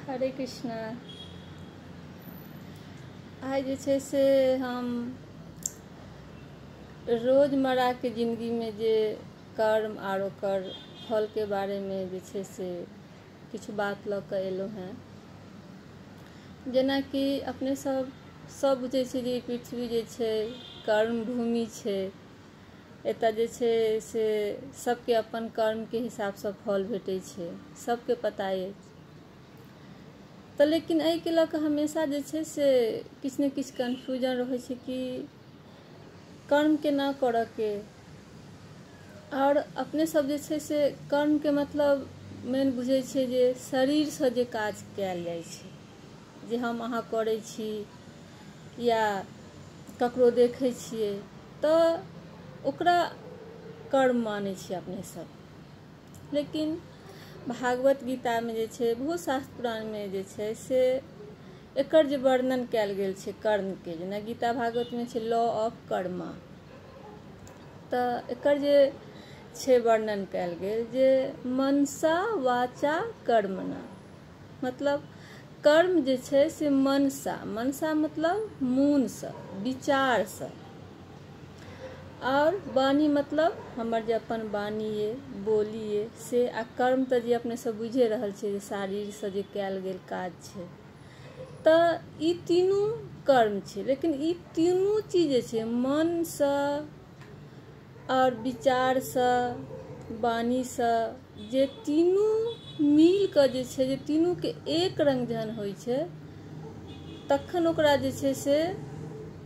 हरे कृष्णा। आइ जे छै से हम रोजमर्राके जिन्दगीमे जे कर्म आर ओकर फलके बारेमे जे छै से किछु बात लऽ कऽ एलहुँ हेँ। जेनाकि अपने सब सब बुझै छै जे ई पृथ्वी जे छै कर्म भूमि छै। एतऽ जे छै से सबके अपन कर्मके हिसाबसँ फल भेटै छै, सबके पता अछि। तऽ लेकिन एहिके लऽ कऽ हमेशा जे छै से किछु ने किछु कन्फ्यूजन रहै छै कि कर्म केना करऽके। आओर अपने सब जे छै से कर्मके मतलब मेन बुझै छियै जे शरीरसँ जे काज कयल जाइ छै, जे हम अहाँ करै छी या ककरो देखै छियै तऽ ओकरा कर्म मानै छियै अपने सब। लेकिन भागवत गीतामे जे छै, बहुत शास्त्र पुराणमे जे छै से एकर जे वर्णन कयल गेल छै कर्मके, जेना गीता भागवतमे छै लॉ ऑफ कर्मा, तऽ एकर जे छै वर्णन कयल गेल जे मनसा वाचा कर्मणा, मतलब कर्म जे छै से मनसा, मनसा मतलब मोनसँ, विचारसँ, और वाणी मतलब हमर जे अपन वाणी ये, बोली ये से, आ कर्म तऽ जे अपने सब बुझे रहल छियै जे शरीरसँ जे कयल गेल काज छै। तऽ ई तीनू कर्म छै। लेकिन ई तीनू चीज जे छै मनसँ और विचारसँ वाणीसँ जे तीनू मिल कऽ जे छै, जे तीनूके एक रङ्ग जहन होइ छै तखन ओकरा जे छै से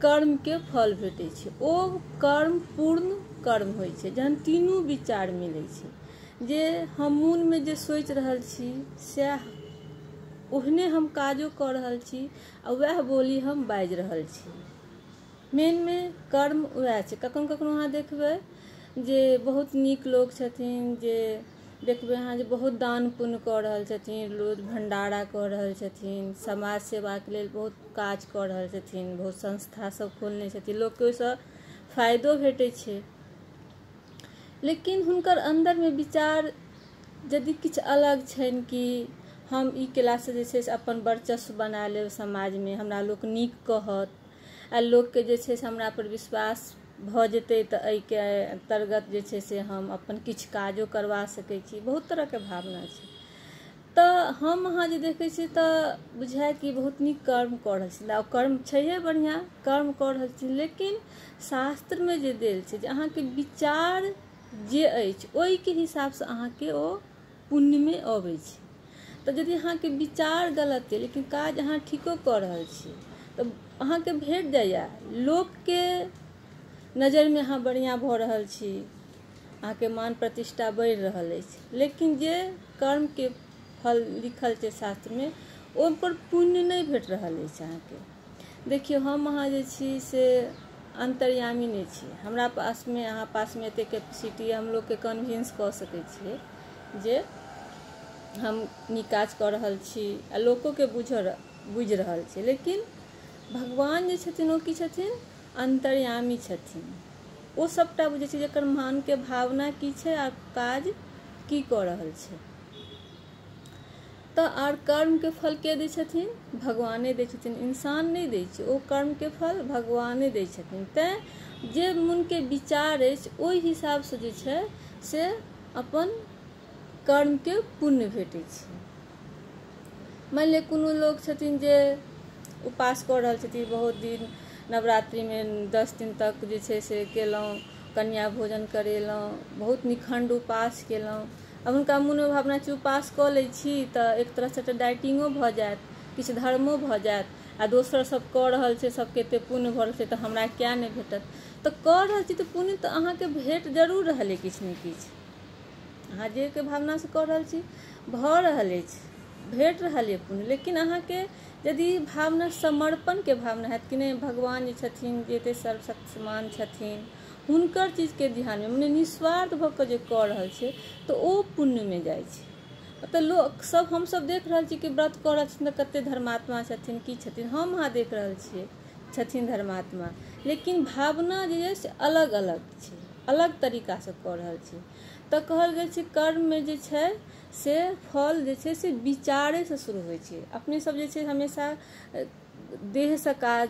कर्मके फल भेटै छै। ओ कर्म पूर्ण कर्म होइ छै जहन तीनू विचार मिलै छै। जे हम मोनमे जे सोचि रहल छी सएह ओहने हम काजो कऽ रहल छी आ वएह बोली हम बाजि रहल छी। मेनमे कर्म वएह छै। कखनो कखनो अहाँ देखबै जे बहुत नीक लोक छथिन, जे देखबै अहाँ जे बहुत दान पुण्य कऽ रहल छथिन, रोज भण्डारा कऽ रहल छथिन, समाज सेवाके लेल बहुत काज कऽ रहल छथिन, बहुत संस्था सब खोलने छथिन, लोकके ओहिसँ फायदो भेटै छै। लेकिन हुनकर अन्दरमे विचार यदि किछु अलग छनि कि हम ई कयलासँ जे छै से अपन वर्चस्व बना लेब समाजमे, हमरा लोक नीक कहत आ लोकके जे छै से हमरा पर विश्वास भऽ जेतै, तऽ एहिके अन्तर्गत जे छै से हम अपन किछु काजो करवा सकै छी, बहुत तरहके भावना छै। तऽ हम अहाँ जे देखै छियै तऽ बुझाय कि बहुत नीक कर्म कऽ रहल छी, आ कर्म छैहे बढ़िआँ कर्म कऽ रहल छी। लेकिन शास्त्रमे जे देल छै जे अहाँके विचार जे अछि ओहिके हिसाबसँ अहाँके ओ पुण्यमे अबै छै। तऽ यदि अहाँके विचार गलत अइ लेकिन काज अहाँ ठीको कऽ रहल छी तऽ अहाँके भेट जाइए, लोकके नजरिमे अहाँ बढ़िआँ भऽ रहल छी, अहाँके मान प्रतिष्ठा बढ़ि रहल अछि। लेकिन जे कर्मके फल लिखल छै शास्त्रमे ओहिपर पुण्य नहि भेट रहल अछि अहाँके। देखियौ, हम अहाँ जे छी से अन्तर्यामी नहि छी। हमरा पासमे अहाँ पासमे एतेक कैपेसिटी हम लोकके कन्विन्स कऽ सकै छियै जे हम नीक काज कऽ रहल छी आ लोकोके बुझि रहल छै। लेकिन भगवान जे छथिन ओ की छथिन? अन्तर्यामी छथिन। ओ सभटा बुझै छै जेकर मनके भावना की छै आ काज की कऽ रहल छै। तऽ आर कर्मके फल के दै छथिन? भगवाने दै छथिन, इंसान नहि दै छै। ओ कर्मके फल भगवाने दै छथिन। तैँ जे मनके विचार अछि ओहि हिसाबसँ जे छै से अपन कर्मके पुण्य भेटै छै। मानि लिअ कोनो लोक छथिन जे उपास कऽ रहल छथिन बहुत दिन, नवरात्रिमे 10 दिन तक जे छै से केलहुँ, कन्या भोजन करेलहुँ, बहुत निखण्ड उपास केलहुँ। आब हुनका मोनमे भावना छै उपास कऽ लै छी तऽ एक तरहसँ तऽ डाइटिंगो भऽ जायत, किछु धर्मो भऽ जायत, आ दोसर सब कऽ रहल छै, सबके एते पुण्य भऽ रहल छै तऽ हमरा किया नहि भेटत? तऽ कऽ रहल छी तऽ पुण्य तऽ अहाँके भेट जरूर रहल अइ, किछु ने किछु अहाँ जेके भावनासँ कऽ रहल छी भऽ रहल अछि, भेट रहल यऽ पुण्य। लेकिन अहाँके यदि भावना समर्पणके भावना हैत कि नहि भगवान जे छथिन जे एते सर्वशक्तिमान छथिन हुनकर चीजके ध्यानमे मने निस्वार्थ भऽ कऽ जे कऽ रहल छै तऽ ओ पुण्यमे जाइ छै। तऽ लोक सब हमसब देख रहल छी कि व्रत कऽ रहल छथिन तऽ कते धर्मात्मा छथिन, की छथिन, हम अहाँ देख रहल छियै छथिन धर्मात्मा, लेकिन भावना जे अछि से अलग अलग छै, अलग तरीकासँ कऽ रहल छै। तऽ कहल गेल छै कर्ममे जे छै से फल जे छै से विचारेसँ शुरू होइ छै। अपने सब जे छै हमेशा देहसँ काज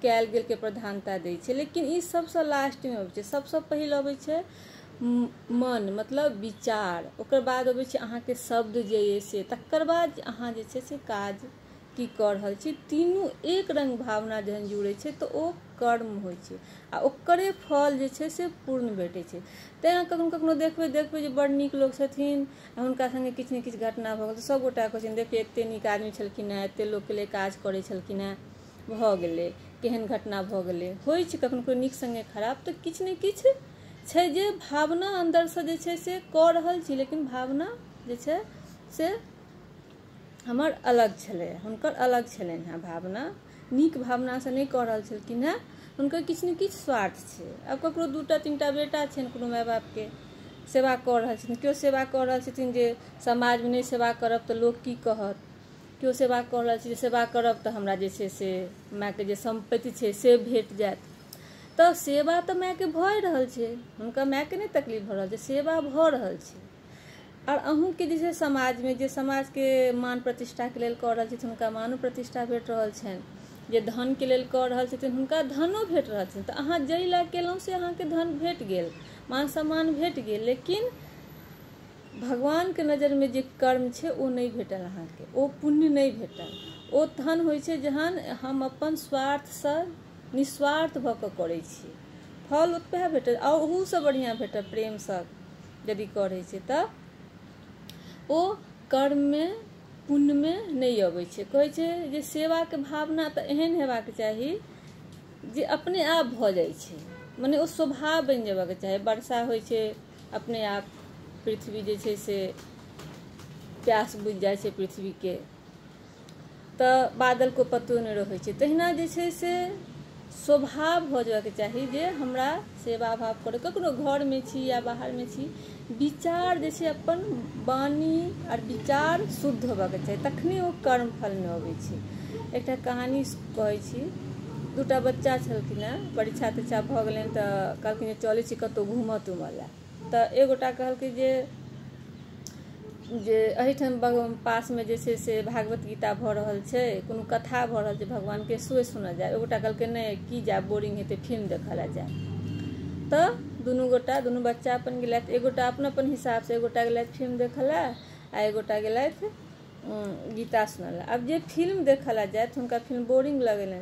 कयल गेलके प्रधानता दै छै, लेकिन ई सबसँ लास्टमे अबै छै। सबसँ पहिल अबै छै मन, मतलब विचार, ओकर बाद अबै छै अहाँके शब्द जे अइ से, तकर बाद अहाँ जे छै से काज की कऽ रहल छी। तीनू एक रङ्ग भावना जहन जुड़ै छै तऽ ओ कर्म होइ छै आ ओकरे फल जे छै से पूर्ण भेटै छै। तैँ कखनो कखनो देखबै देखबै जे बड़ नीक लोक छथिन आ हुनका सङ्गे किछु ने किछु घटना भऽ गेल तऽ सभगोटा कहै छथिन देखियौ एतेक नीक आदमी छलखिन हेँ, एतेक लोकके लेल काज करै छलखिन हेँ, भऽ गेलै, केहन घटना भऽ गेलै। होइ छै कखनो कखनो नीक सङ्गे खराब, तऽ किछु ने किछु छै जे भावना अन्दरसँ जे छै से कऽ रहल छी, लेकिन भावना जे छै से हमर अलग छलै, हुनकर अलग छलनि हेँ भावना, नीक भावनासँ नहि कऽ रहल छलखिन हेँ, हुनकर किछु ने किछु स्वार्थ छै। आब ककरो 2टा 3टा बेटा छनि, कोनो माय बापके सेवा कऽ रहल छथिन, केओ सेवा कऽ रहल छथिन जे समाजमे नहि सेवा करब तऽ लोक की कहत, केओ सेवा कऽ रहल छै जे सेवा करब तऽ हमरा जे छै से मायके जे सम्पत्ति छै से भेट जायत। तऽ सेवा तऽ मायके भऽ रहल छै, हुनका मायके नहि तकलीफ भऽ रहल छै, सेवा भऽ रहल छै। आओर अहूँके जे छै समाजमे जे समाजके मान प्रतिष्ठाके लेल कऽ रहल छथिन हुनका मानो प्रतिष्ठा भेट रहल छनि, जे धनके लेल कऽ रहल छथिन हुनका धनो भेट रहल छनि। तऽ अहाँ जाहि लए केलहुँ से अहाँके धन भेट गेल, मान सम्मान भेट गेल, लेकिन भगवानके नजरमे जे कर्म छै ओ नहि भेटल अहाँके, ओ पुण्य नहि भेटल। ओ धन होइ छै जहन हम अपन स्वार्थसँ निस्वार्थ भऽ कऽ करै छी, फल ओतबे भेटल आ ओहूसँ बढ़िआँ भेटल प्रेमसँ यदि करै छै तऽ ओ कर्ममे पुण्यमे नहि अबै छै। कहै छै जे सेवाके भावना तऽ एहन हेबाक चाही जे अपने आप भऽ जाइ छै, मने ओ स्वभाव बनि जेबाक चाही। वर्षा होइ छै अपने आप पृथ्वी जे छै से प्यास बुझि जाइ छै पृथ्वीके, तऽ बादलको पतो नहि रहै छै। तहिना जे छै से स्वभाव भऽ जेबाक चाही जे हमरा सेवा भाव करै, ककरो घरमे छी या बाहरमे छी, विचार जे छै अपन वाणी आओर विचार शुद्ध होबाक चाही, तखने ओ कर्म फलमे अबै छै। एकटा कहानी कहै छी, 2टा बच्चा छलखिन हेँ, परीक्षा तरीक्षा भऽ गेलनि तऽ कहलखिन जे चलै छी कतहु घूमऽ तूमऽ लए। तऽ एगोटा कहलकै जे जे एहिठाम पासमे जे छै से भागवत गीता भऽ रहल छै, कोनो कथा भऽ रहल छै भगवानके, से सुनऽ जाय। एगोटा कहलकै नहि की जायब, बोरिंग हेतै, फिल्म देखऽ लए जायब। तऽ दुनू गोटा दुनू बच्चा अपन गेलथि, एगोटा अपन अपन हिसाबसँ, एगोटा गेलथि फिल्म देखऽ लए आ एगोटा गेलथि गीता सुनऽ लए। आब जे फिल्म देखऽ लए जायत हुनका फिल्म बोरिंग लगलनि,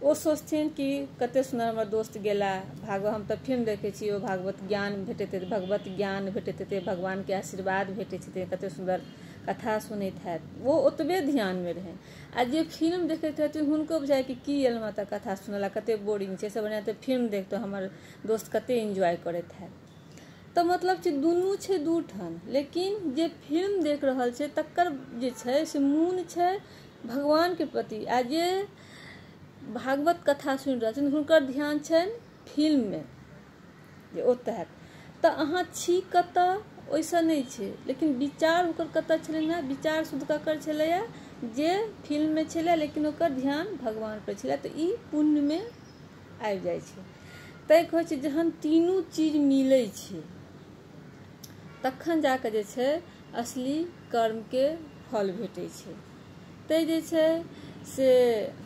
ओ सोचथिन कि कते सुन्दर हमर दोस्त गेला भागवत, हम तऽ फिल्म देखै छी, ओ भागवत ज्ञान भेटैत हेतै, भगवत ज्ञान भेटैत हेतै, भगवानके आशीर्वाद भेटैत हेतै, कते सुन्दर कथा सुनैत हैत, ओ ओतबे ध्यानमे रहै। आ जे फिल्म देखैत हेथिन हुनको बुझाइ कि की एलहुँ एतऽ कथा सुनऽ लए, कते बोरिंग छै, सब बढ़िआँ तऽ फिल्म देखतहुँ, हमर दोस्त कते एन्जॉय करैत हैत। तऽ मतलब छै दुनू छै दू ठाम, लेकिन जे फिल्म देख रहल छै तकर जे छै से मोन छै भगवानके प्रति, आ जे भागवत कथा सुनि रहल छथिन हुनकर ध्यान छनि फिल्ममे जे ओतऽ हैत। तऽ अहाँ छी कतऽ ओहिसँ नहि छै, लेकिन विचार ओकर कतऽ छलनि हेँ, विचार शुद्ध ककर छलैए, जे फिल्ममे छलै, लेकिन ओकर ध्यान भगवानपर छलै। तऽ ई पुण्यमे आबि जाइ छै। तैँ कहै छै जहन तीनू चीज मिलै छै तखन जाकऽ जे छै असली कर्मके फल भेटै छै। तैँ जे छै से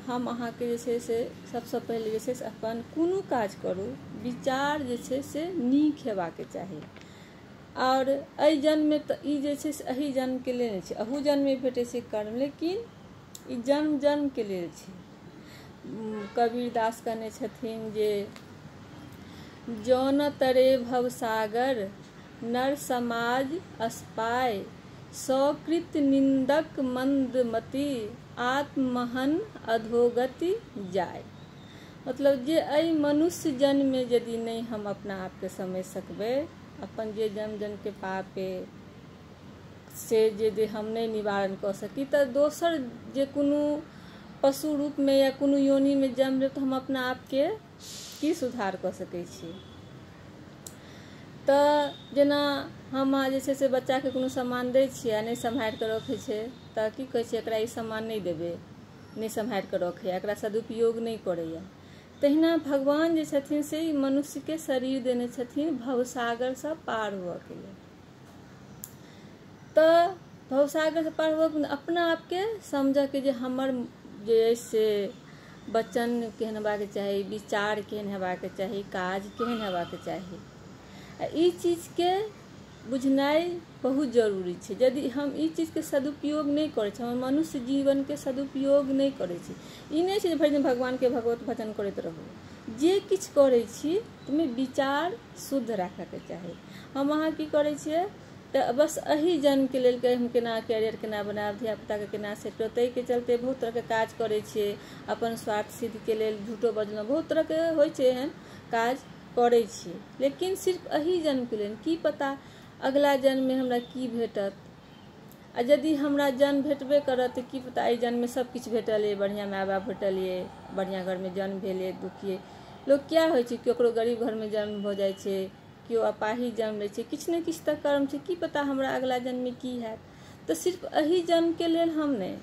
हम अहाँके जे छै से सबसँ पहिले जे छै से अपन कोनो काज करू, विचार जे छै से नीक हेबाक चाही। आओर एहि जन्ममे तऽ ई जे छै से एहि जन्मके लेल नहि छै, अहू जन्ममे भेटै छै कर्म, लेकिन ई जन्म जन्मके लेल छै। कबीरदास कहने छथिन जे जौन तरे भवसागर नर समाज अस्पाय, सकृत निंदक मंदमति आत्महन अधोगति जाय। मतलब जे एहि मनुष्य जन्ममे यदि नहि हम अपना आपके समझि सकबै, अपन जे जन्म जन्मके पाप से जे हम नहि निवारण कऽ सकी, तऽ दोसर जे कोनो पशु रूपमे या कोनो योनिमे जन्म लेब तऽ हम अपना आपके की सुधार कऽ सकै छी। तऽ जेना हम अहाँ जे छै से बच्चाके कोनो सामान दै छियै आ नहि सम्हारि कऽ रखै छै तऽ की कहै छियै, एकरा ई सामान नहि देबै, नहि सम्हारि कऽ रखैए, एकरा सदुपयोग नहि करैए। तहिना भगवान जे छथिन से मनुष्यके शरीर देने छथिन भवसागरसँ पार हुअके लेल। तऽ भवसागरसँ पार होबऽ अपना आपके समझऽके जे हमर जे अइ से वचन केहन हेबाक चाही, विचार केहन हेबाक चाही, काज केहन हेबाक चाही। आ ई चीजके बुझनाइ बहुत जरूरी छै। यदि हम ई चीजके सदुपयोग नहि करै छी, हमर मनुष्य जीवनके सदुपयोग नहि करै छी, ई नहि छै जे भरि दिन भगवानके भगवत भजन करैत रहू, जे किछु करै छी ताहिमे विचार शुद्ध राखऽके चाही। हम अहाँ की करै छियै तऽ बस एहि जन्मके लेल हम केना कैरियर केना बनायब, धियापुताके केना सेट, ताहिके चलते बहुत तरहके काज करै छियै, अपन स्वार्थ सिद्धिके लेल झूठो बजलहुँ, बहुत तरहके होइ छै एहन काज करै छियै, लेकिन सिर्फ एहि जन्मके लेल। की पता अगला जन्ममे हमरा की भेटत, आ यदि हमरा जन्म भेटबे करत तऽ की पता एहि जन्ममे सब किछु भेटल अइ, बढ़िआँ माय बाप भेटल अइ, बढ़िआँ घरमे जन्म भेल अइ, दुखी लोक किया होइ छै, ककरो गरीब घरमे जन्म भऽ जाइ छै, केओ अपाहिज जन्म लै छै, किछु ने किछु तऽ कर्म छै, की पता हमरा अगला जन्ममे की हैत। तऽ सिर्फ एहि जन्मके लेल हम नहि,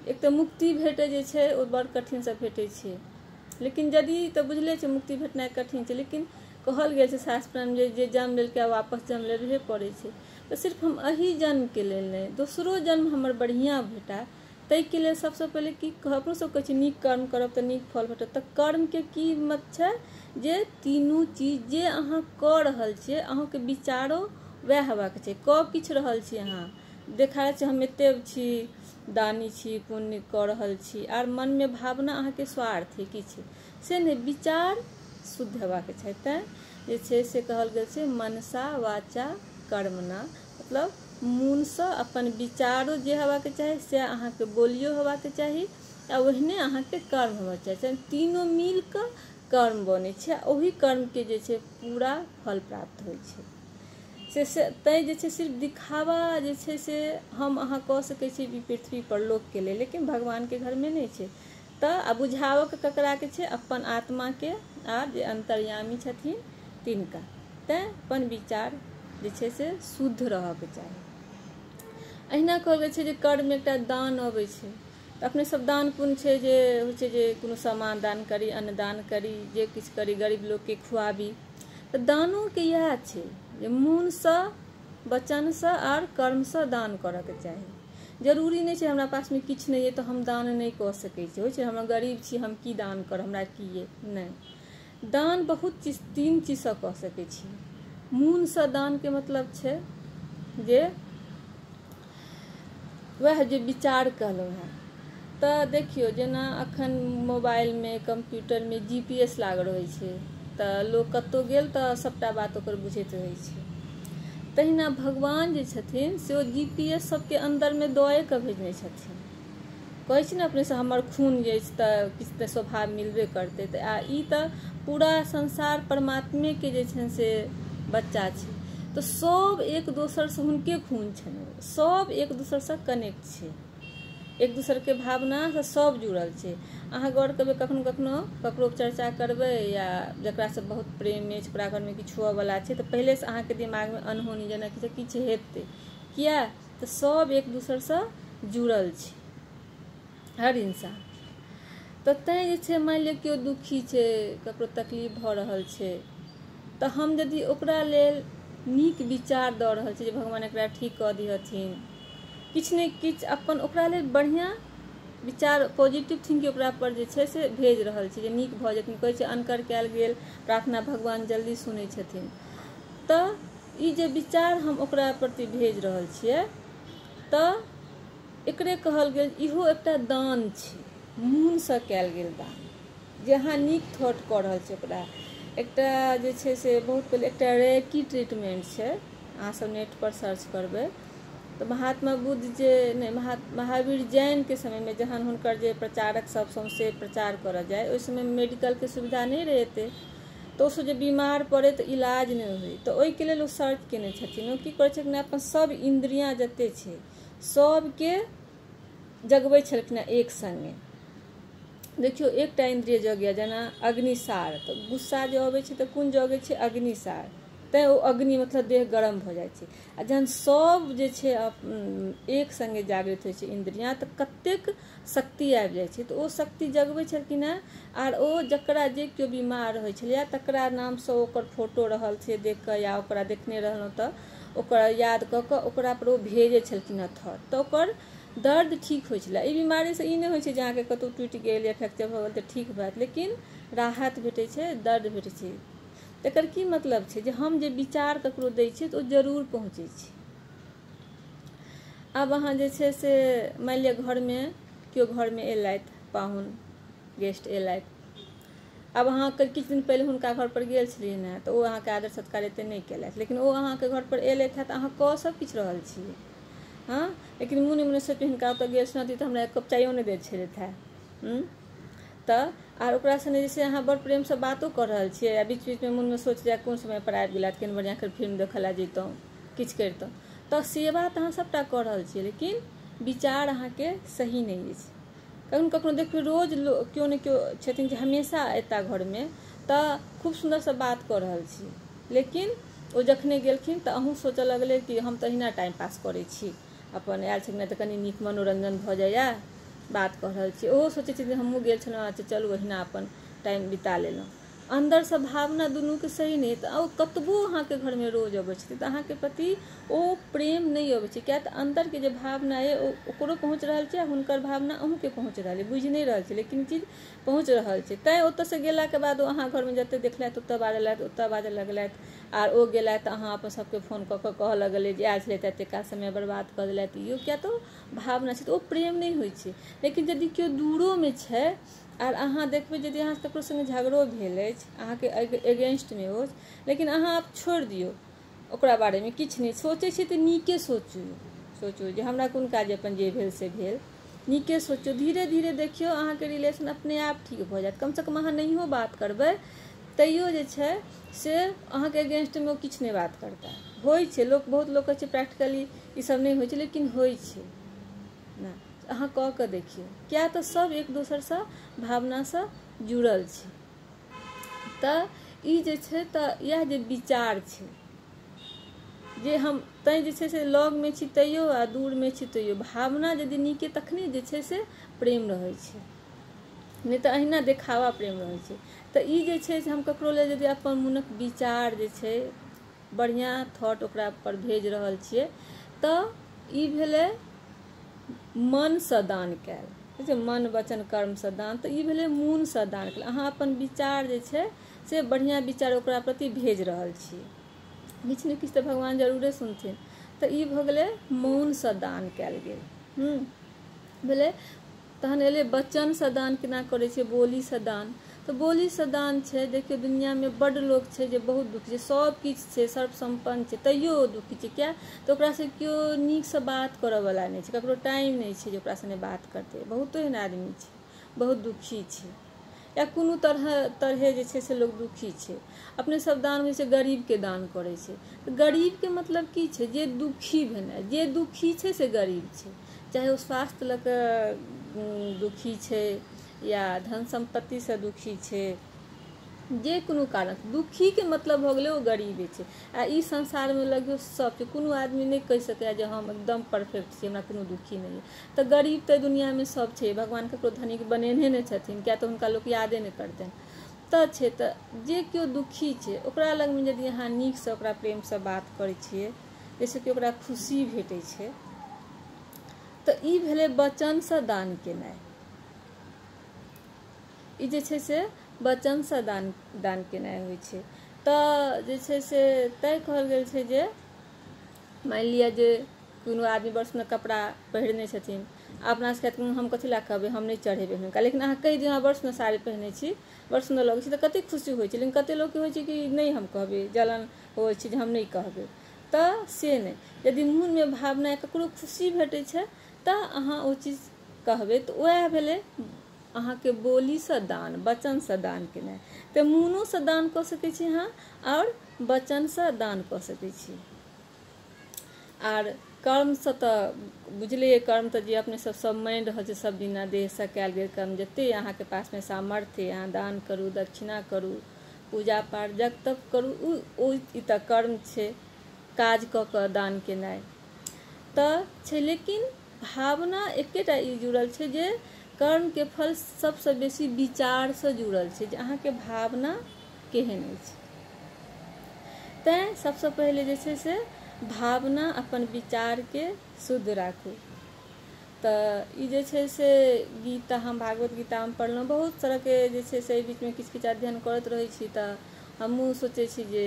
एक तऽ मुक्ति भेटै जे छै ओ बड़ कठिनसँ भेटै छै, लेकिन यदि तऽ बुझले छै मुक्ति भेटनाइ कठिन छै, लेकिन कहल गेल छै शास्त्रमे जे जन्म लेलकै वापस जन्म लेबहे पड़ै छै। तऽ सिर्फ हम एहि जन्मके लेल नहि, दोसरो जन्म हमर बढ़िआँ भेटा, ताहिके लेल सबसँ पहिले की अपनो सब कहै छै नीक कर्म करब तऽ नीक फल भेटत। तऽ कर्मके की मत छै जे तीनू चीज जे अहाँ कऽ रहल छियै, अहाँके विचारो वएह हेबाक छै। कऽ किछु रहल छी अहाँ, देखा रहल छी हम एते छी दानी छी, पुण्य कऽ रहल छी, आर मनमे भावना अहाँके स्वार्थ है किछु से नहि, विचार शुद्ध हेबाक छै। तैँ जे छै से कहल गेल छै मनसा वाचा कर्मणा, मतलब मोनसँ अपन विचारो जे हेबाक चाही से अहाँके बोलियो हेबाक चाही, आ ओहने अहाँके कर्म हेबाक चाही। तीनू मिल कऽ कर्म बनै छै, आ ओहि कर्मके जे छै पूरा फल प्राप्त होइ छै। से तैँ जे छै सिर्फ दिखावा जे छै से हम अहाँ कऽ सकै छी पृथ्वीपर लोकके लेल, लेकिन भगवानके घरमे नहि छै। तऽ आ बुझाबऽके ककराके छै, अपन आत्माके आ जे अन्तर्यामी छथिन तिनका। तैँ अपन विचार जे छै से शुद्ध रहऽके चाही। अहिना कहल गेल छै जे कर्ममे एकटा दान अबै छै, तऽ अपने सब दान पुण्य छै जे होइ छै जे कोनो सामान दान करी, अन्नदान करी, जे किछु करी, गरीब लोकके खुआबी। तऽ दानोके इएह छै जे मोनसँ, वचनसँ आर कर्मसँ दान करऽके चाही। जरूरी नहि छै हमरा पासमे किछु नहि अइ तऽ हम दान नहि कऽ सकै छी, होइ छै हम गरीब छी हम की दान करब, हमरा की अइ, नहि। दान बहुत चीज, तीन चीजसँ कऽ सकै छी। मोनसँ दानके मतलब छै जे वएह जे विचार कहलहुँ हेँ। तऽ देखियौ जेना अखन मोबाइलमे कम्प्यूटरमे GPS लागल रहै छै, तऽ लोक कतहु गेल तऽ सभटा बात ओकर बुझैत रहै छै। तहिना भगवान जे छथिन से ओ GPS सबके अन्दरमे दए कऽ भेजने छथिन। कहै छी ने अपनेसँ हमर खून जे अछि तऽ किछु तऽ स्वभाव मिलबे करतै, तऽ आ ई तऽ पूरा संसार परमात्मेके जे छनि से बच्चा छै, तऽ सब एक दोसरसँ हुनके खून छनि, सब एक दोसरसँ कनेक्ट छै, एक दोसरके भावनासँ सब जुड़ल छै। अहाँ गौर करबै कखनो कखनो ककरो चर्चा करबै या जकरासँ बहुत प्रेम अछि, ओकरा घरमे किछु हुअवला छै, तऽ पहिलेसँ अहाँके दिमागमे अनहोनी जेना किछु हेतै, किया तऽ सब एक दोसरसँ जुड़ल छै हर इंसान। तऽ तैँ जे छै मानि लिअ केओ दुखी छै, ककरो तकलीफ भऽ रहल छै, तऽ हम यदि ओकरा लेल नीक विचार दऽ रहल छी जे भगवान एकरा ठीक कऽ दिहथिन, किछु ने किछु अपन ओकरा लेल बढ़िआँ विचार पॉजिटिव थिंकिंग ओकरा पर जे छै से भेज रहल छी जे नीक भऽ जेथिन। कहै छै अनकर कयल गेल प्रार्थना भगवान जल्दी सुनै छथिन। तऽ ई जे विचार हम ओकरा प्रति भेज रहल छियै तऽ एकरे कहल गेल इहो एकटा दान छै, मोनसँ कयल गेल दान, जे अहाँ नीक थॉट कऽ रहल छी ओकरा। एकटा जे छै से बहुत पहिले एकटा रेकी ट्रीटमेंट छै, अहाँ सब नेट पर सर्च करबै तऽ महात्मा बुद्ध जे नहि महावीर जैनके समयमे जहन हुनकर जे प्रचारक सब सौंसे प्रचार करऽ जाय, ओहि समयमे मेडिकलके सुविधा नहि रहै एते, तऽ ओसभ जे बीमार पड़ै तऽ इलाज नहि होइ, तऽ ओहिके लेल ओ सर्च केने छथिन। ओ की करै छलखिन, अपन सब इन्द्रियाँ जते छै सबके जगबै छलखिन एक सङ्गे। देखियौ एकटा इन्द्रिय जगैया जेना अग्निसार, तऽ गुस्सा जे अबै छै तऽ कोन जगै छै, अग्निसार, तैँ ओ अग्नि मतलब देह गरम भऽ जाइ छै। आ जहन सब जे छै एक सङ्गे जागृत होइ छै इन्द्रियाँ, तऽ कतेक शक्ति आबि जाइ छै। तऽ ओ शक्ति जगबै छलखिन हेँ, आर ओ जकरा जे केओ बीमार होइ छलैए तकरा नामसँ ओकर फोटो रहल से देख कऽ या ओकरा देखने रहलहुँ तऽ ओकरा याद कऽ कऽ ओकरा पर ओ भेजै छलखिन हँ थॉट, तऽ ओकर दर्द ठीक होइ छलै। ई बीमारीसँ ई नहि होइ छै जे अहाँके कतहु टूटि गेल या फ्रैक्चर भऽ गेल तऽ ठीक भऽ जायत, लेकिन राहत भेटै छै, दर्द भेटै छै। तकर की मतलब छै जे हम जे विचार ककरो दै छियै तऽ ओ जरूर पहुँचै छै। आब अहाँ जे छै से मानि लिअ घरमे केओ घरमे एलथि, पाहुन गेस्ट एलथि, आब अहाँ किछु दिन पहिले हुनका घर पर गेल छलियै हँ तऽ ओ अहाँके आदर सत्कार एते नहि केलथि, लेकिन ओ अहाँके घर पर एलथि हँ तऽ अहाँ कऽ सब किछु रहल छियै हँ, लेकिन मोने मोने सोचबै हिनका ओतऽ गेल छलहुँ तऽ हमरा एक कप चायो नहि दैत छलथि हँ। तऽ आर ओकरा सङ्गे जे छै अहाँ बड़ प्रेमसँ बातो कऽ रहल छियै आ बीच बीचमे मोनमे सोच जाय कोन समय पर आबि गेलथि, केहन बढ़िआँ फिल्म देखऽ लए जैतहुँ, किछु करितहुँ, तऽ सेवा तऽ अहाँ सभटा कऽ रहल छियै लेकिन विचार अहाँके सही नहि अछि। कखनो कखनो देखबै रोज केओ ने केओ छथिन जे हमेशा एता घरमे तऽ खूब सुन्दरसँ बात कऽ रहल छी, लेकिन ओ जखने गेलखिन तऽ अहूँ सोचऽ लगलै कि हम तऽ अहिना टाइम पास करै छी, अपन आयल छलखिन तऽ कनि नीक मनोरञ्जन भऽ जाइए, बात कऽ रहल छी। ओहो सोचै छथिन हमहूँ गेल छलहुँ, अच्छा चलू ओहिना अपन टाइम बिता लेलहुँ। अन्दरसँ भावना दुनूके सही नहि, तऽ ओ कतबो अहाँके घरमे रोज अबै छथिन तऽ अहाँके प्रति ओ प्रेम नहि अबै छै, किया तऽ अन्दरके जे भावना अइ ओ ओकरो पहुँच रहल छै आ हुनकर भावना अहूँके पहुँच रहल अइ, बुझि नहि रहल छै लेकिन चीज पहुँच रहल छै। तैँ ओतऽसँ गेलाके बाद ओ अहाँ घरमे जतेक देखलथि ओतऽ बाजलथि, ओतऽ बाजऽ लगलथि, आर ओ गेलथि तऽ अहाँ अपन सबके फोन कऽ कऽ कहऽ लगलै जे आयल छलै तऽ एतेक समय बर्बाद कऽ देलथि, इहो किया तऽ भावना छै तऽ ओ प्रेम नहि होइ छै। लेकिन यदि केओ दूरोमे छै आर अहाँ देखबै यदि अहाँ ककरो सङ्गे झगड़ो भेल अछि अहाँके एगेंस्टमे अछि, लेकिन अहाँ आब छोड़ि दियौ ओकरा बारेमे किछु नहि सोचै छियै तऽ नीके सोचू, सोचू जे हमरा कोन काज, अपन जे भेल से भेल, नीके सोचू। धीरे धीरे देखियौ अहाँके रिलेशन अपने आप ठीक भऽ जायत। कमसँ कम अहाँ नहियो बात करबै तैयो जे छै से अहाँके एगेंस्टमे ओ किछु नहि बात करता। होइ छै, लोक बहुत लोक कहै छै प्रैक्टिकली ईसब नहि होइ छै, लेकिन होइ छै ने, अहाँ कऽ कऽ देखियौ, किया तऽ सब एक दोसरसँ भावनासँ जुड़ल छै। तऽ ई जे छै तऽ इएह जे विचार छै जे हम तैँ जे छै से लगमे छी तैयो आ दूरमे छी तैयो भावना यदि नीके तखने जे छै से प्रेम रहै छै, नहि तऽ अहिना देखावा प्रेम रहै छै। तऽ ई जे छै से हम ककरो लेल यदि अपन मोनक विचार जे छै बढ़िआँ थॉट ओकरा पर भेज रहल छियै तऽ ई भेलै मनसँ दान कयल, मन वचन कर्मसँ दान, तऽ ई भेलै मोनसँ दान कयल। अहाँ अपन विचार जे छै से बढ़िआँ विचार ओकरा प्रति भेज रहल छियै, किछु ने किछु तऽ भगवान जरूरे सुनथिन। तऽ ई भऽ गेलै मौनसँ दान कयल गेल भेलै। तहन एलै वचनसँ दान केना करै छै, बोलीसँ दान। तऽ बोलीसँ दान छै, देखियौ दुनिआँमे बड्ड लोक छै जे बहुत दुखी छै, सब किछु छै, सर्वसम्पन्न छै, तैयो ओ दुखी छै। किया तऽ ओकरासँ केओ नीकसँ बात करऽवला नहि छै, ककरो टाइम नहि छै जे ओकरा सङ्गे बात करतै। बहुतो एहन आदमी छै बहुत दुखी छै, या कोनो तरहे जे छै से लोक दुखी छै। अपने सब दान होइ छै गरीबके दान करै छै, तऽ गरीबके मतलब की छै जे दुखी भेनाइ, जे दुखी छै से गरीब छै, चाहे ओ स्वास्थ्य लऽ कऽ दुखी छै या धन सम्पत्तिसँ दुखी छै, जे कोनो कारण दुखीके मतलब भऽ गेलै ओ गरीबे छै। आ ई संसारमे लगियौ सब छै, कोनो आदमी नहि कहि सकैए जे हम एकदम परफेक्ट छी, हमरा कोनो दुखी नहि अइ। तऽ गरीब तऽ दुनिआँमे सब छै, भगवान ककरो धनिक बनेने नहि छथिन, किया तऽ हुनका लोक यादे नहि करतनि। तऽ छै तऽ जे केओ दुखी छै ओकरा लगमे यदि अहाँ नीकसँ ओकरा प्रेमसँ बात करै छियै जाहिसँ कि ओकरा खुशी भेटै छै, तऽ ई भेलै वचनसँ दान केनाइ। ई जे छै से वचनसँ दान दान केनाइ होइ छै। तऽ जे छै से तैँ कहल गेल छै जे मानि लिअ जे कोनो आदमी बड़ सुन्दर कपड़ा पहिरने छथिन, अपना सबके हम कथी लए कहबै, हम नहि चढ़ेबै हुनका, लेकिन अहाँ कहि दियौ अहाँ बड़ सुन्दर साड़ी पहिरने छी, बड़ सुन्दर लगै छै, तऽ कतेक खुशी होइ छै। लेकिन कतेक लोकके होइ छै कि नहि हम कहबै, जलन होइ छै जे हम नहि कहबै, तऽ से नहि, यदि मोनमे भावना ककरो खुशी भेटै छै तऽ अहाँ ओ चीज कहबै, तऽ वएह भेलै अहाँके बोलीसँ दान, वचनसँ दान केनाइ। तऽ मोनोसँ दान कऽ सकै छी अहाँ आओर वचनसँ दान कऽ सकै छी। आर कर्मसँ तऽ बुझलियै, कर्म तऽ जे अपने सब सब मानि रहल छै सब दिना देहसँ कयल गेल कर्म, जते अहाँके पासमे सामर्थ्य अहाँ दान करू, दक्षिणा करू, पूजा पाठ जग तप करू, ओ ई तऽ कर्म छै, काज कऽ कऽ दान केनाइ तऽ छै। लेकिन भावना एकेटा ई जुड़ल छै जे कर्मके फल सबसँ बेसी विचारसँ जुड़ल छै, जे अहाँके भावना केहन अछि। तैँ सबसँ पहिले जे छै से भावना, अपन विचारके शुद्ध राखू। तऽ ई जे छै से गीता, हम भागवत गीतामे पढ़लहुँ, बहुत तरहके जे छै से एहि बीचमे किछु किछु अध्ययन करैत रहै छी। तऽ हमहूँ सोचै छी जे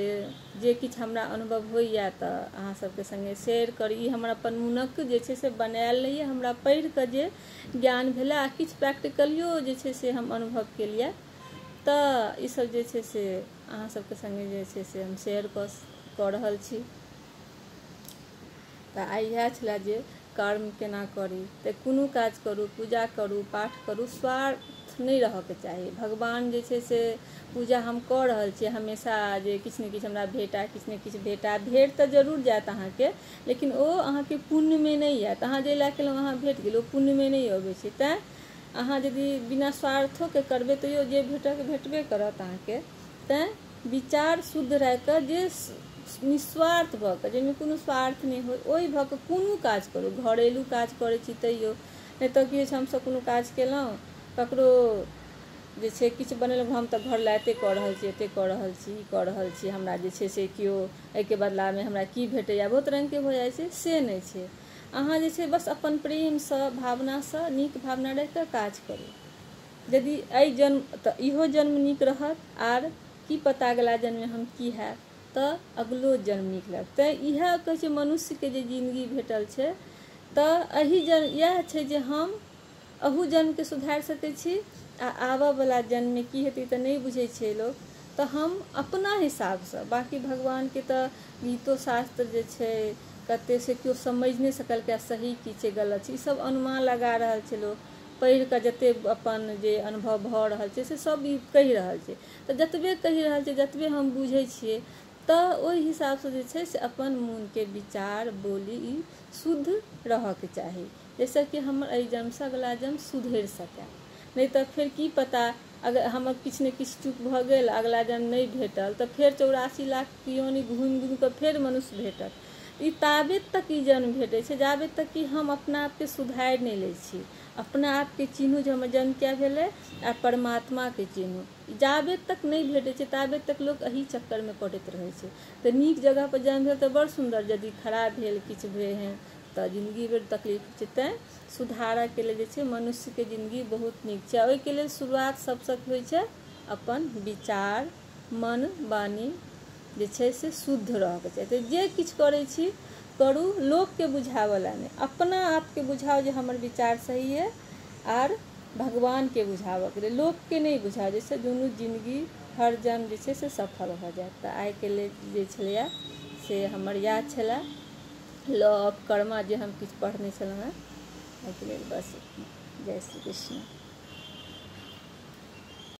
जे किछु हमरा अनुभव होइए तऽ अहाँ सबके सङ्गे शेयर करी। ई हमर अपन मोनक जे छै से बनायल नहि यऽ, हमरा पढ़िकऽ जे ज्ञान भेलै आ किछु प्रैक्टिकलियो जे छै से हम अनुभव केलियै, तऽ ईसब जे छै से अहाँ सबके सङ्गे जे छै से हम शेयर कऽ रहल छी। तऽ आइ इएह छलै जे कर्म केना करी। तऽ कोनो काज करू, पूजा करू, पाठ करू, स्वार्थ नहि रहऽके चाही। भगवान जे छै से पूजा हम कऽ रहल छी हमेशा जे किछु ने किछु हमरा भेटा, किछु ने किछु भेटा, भेट तऽ जरूर जायत अहाँके, लेकिन ओ अहाँके पुण्यमे नहि आयत। अहाँ जे लए केलहुँ अहाँ भेट गेल, ओ पुण्यमे नहि अबै छै। तैँ अहाँ यदि बिना स्वार्थोके करबै तैयो जे भेटक भेटबे करत अहाँके। तैँ विचार शुद्ध राखिकऽ, जे निस्वार्थ भऽ कऽ, जाहिमे कोनो स्वार्थ नहि होइ, ओहि भऽ कऽ कोनो काज करू। घरेलू काज करै छी तैयो नहि तऽ की होइ छै, हमसब कोनो काज केलहुँ, ककरो जे छै किछु बनेलहुँ, हम तऽ घर लए एतेक कऽ रहल छी, एतेक कऽ रहल छी, ई कऽ रहल छी, हमरा जे छै से केओ एहिके बदलामे हमरा की भेटैए, बहुत रङ्गके भऽ जाइ छै। से नहि छै, अहाँ जे छै बस अपन प्रेमसँ, भावनासँ, नीक भावना राखिकऽ काज करू। यदि एहि जन्म तऽ इहो जन्म नीक रहत, आर की पता अगिला जन्ममे हम की हैब, तऽ अगिलो जन्म नीक रहत। तैँ इएह कहै छै मनुष्यके जे जिन्दगी भेटल छै तऽ एहि जन्म इएह छै जे हम अहू जन्मके सुधारि सकै छी, आ आबऽवला जन्ममे की हेतै तऽ नहि बुझै छै लोक। तऽ हम अपना हिसाबसँ, बाँकी भगवानके तऽ गीतो शास्त्र जे छै कते से केओ समझि नहि सकलकै सही की छै गलत छै, ईसब अनुमान लगा रहल छै लोक, पढ़िकऽ जतेक अपन जे अनुभव भऽ रहल छै से सब ई कहि रहल छै। तऽ जतबे कहि रहल छै, जतबे हम बुझै छियै, तऽ ओहि हिसाबसँ जे छै से अपन मोनके विचार, बोली ई शुद्ध रहऽके चाही, जाहिसँ कि हमर एहि जन्मसँ अगिला जन्म सुधरि सकै। नहि तऽ फेर की पता, अगर हमर किछु ने किछु चूक भऽ गेल, अगिला जन्म नहि भेटल, तऽ फेर 84 लाख योनि घूमि घूमि कऽ फेर मनुष्य भेटत। ई ताबे तक ई जन्म भेटै छै जाबे तक कि हम अपना आपके सुधारि नहि लै छी, अपना आपके चिन्हू जे हमर जन्म किया भेलै, आ परमात्माके चिन्हू। जाबे तक नहि भेटै छै ताबे तक लोक एही चक्करमे कटैत रहै छै। तऽ नीक जगहपर जन्म भेल तऽ बड़ सुन्दर, यदि खराब भेल किछु भेल हँ तऽ जिन्दगी भरि तकलीफ छै। तैँ सुधारऽके लेल जे छै मनुष्यके जिन्दगी बहुत नीक छै। ओहिके लेल शुरुआत सबसँ होइ छै अपन विचार, मन, वाणी जे छै से शुद्ध रहऽके चाही। तऽ जे किछु करै छी करू, लोकके बुझाबऽला नहि, अपना आपके बुझाउ जे हमर विचार सही अइ, आर भगवानके बुझाबऽके लेल, लोकके नहि बुझाउ, जाहिसँ दुनू जिन्दगी हर जन्म जे छै से सफल भऽ जायत। तऽ आइके लेल जे छलैए से हमर इएह छलै लॉ ऑफ कर्मा, जे हम किछु पढ़ने छलहुँ हेँ। एहिके लेल बस, जय श्री कृष्ण।